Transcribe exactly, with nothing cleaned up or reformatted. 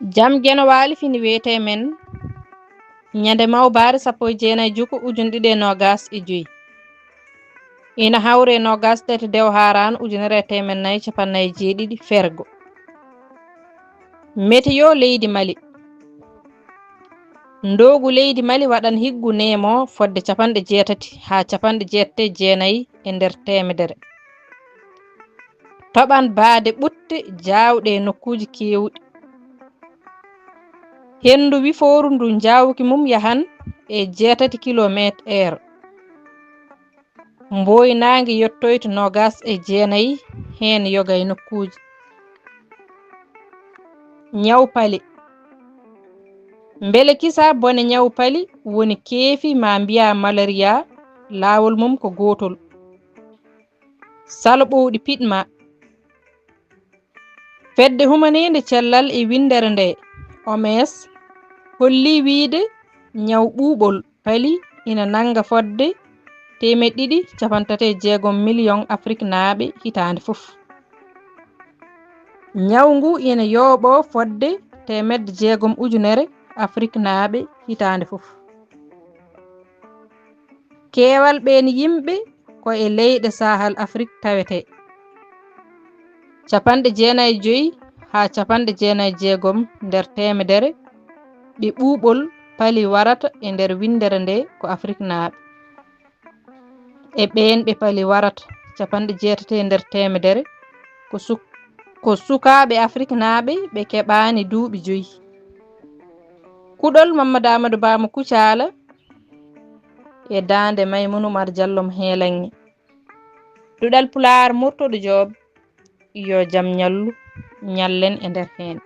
Jam Geno Waali fini wiyetee men ñande mawbaare sappo e jeenayi juko ujunɗiɗi e noogas e joy. Ina hawre noogas tati dewo haaraan ujunere e teemen nayi capannay jeeɗiɗi fergo. Meteo leydi Mali. Ndoogu leydi Mali waɗan higgu neemo fodde capanɗe jeetati haa capanɗe jeetati e jeenayi e nder teemedere. Toɓan baade ɓutte jaawɗe e nokkuuji keewɗi. Henndu wifooru ndu njaawki mum yahan e jeetati kilomeeter heure. Mboy naange yottoyto noogas e jeenayi heen yoga e nokkuuji. Ñaw pali. Mbele kisa bone ñaw pali woni keefi ma mbiya malaria, laawol mum ko gootol. Salo ɓowɗi piɗma. Fedde humaneende cellal e winndere nde, O M S, holli wiyde ñaw ɓuuɓol pali ina nannga fodde teemeɗɗe ɗiɗi cappanɗe tati e jeegom miliyoŋ Afriknaaɓe hitaande fof. Ñaw ngu ina yooɓoo fodde teemedde jeegom ujunere Afriknaaɓe hitaande fof. Keewal ɓeen yimɓe ko e leyɗe Sahel Afrik tawetee. Capanɗe jeenayi e joy haa capanɗe jeenayi e jeegom nder teemedere ɓe ɓuuɓol pali warata e nder winndere nde ko Afriknaaɓe. E ɓeen ɓe pali warata, capanɗe jeetati e nder teemedere ko suk-, ko sukaaɓe Afriknaaɓe ɓe keɓaani duuɓi joy. Kuɗol Mamadou Amadou Ba mo Kucaala e daande Maymouna Oumar Diallo mo Heelanŋe. Duɗal Pulaar Murtuɗo Joob, yo jam ñallu, ñallen e nder heen.